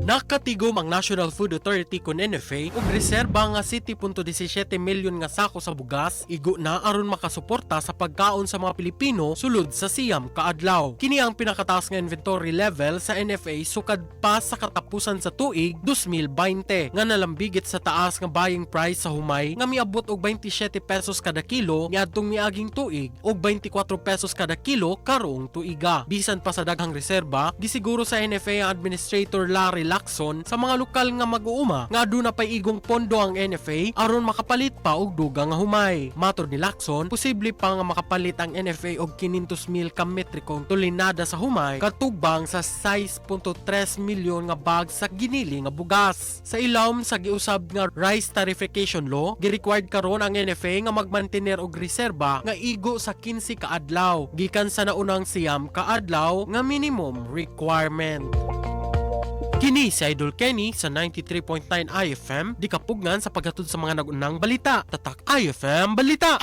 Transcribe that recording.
Nakatigom ang National Food Authority kon NFA og reserba nga 7.17 milyon nga sako sa bugas igo na aron makasuporta sa pagkaon sa mga Pilipino sulod sa 9 ka adlaw. Kini ang pinakataas nga inventory level sa NFA sukad pa sa katapusan sa tuig 2020 nga nalambigit sa taas nga buying price sa humay nga miabot og 27 pesos kada kilo niadtong miaging tuig og 24 pesos kada kilo karong tuiga. Bisan pa sa daghang reserba, gisiguro sa NFA ang Administrator Larry Lacson sa mga lokal nga mag-uuma nga aduna pay igong pondo ang NFA aron makapalit pa og dugang nga humay. Matod ni Lacson, posible pa nga makapalit ang NFA og 500,000 ka metrikong tonelada sa humay, katubang sa 6.3 milyon nga bag sa ginili nga bugas. Sa ilawom sa giusab nga Rice Tarification Law, gi-required karon ang NFA nga magmantener og reserba nga igo sa 15 ka adlaw gikan sa naunang 9 ka adlaw nga minimum requirement. Kini si Idol Kenny sa 93.9 IFM, di kapugnan sa paghatod sa mga nagunang balita. Tatak IFM Balita!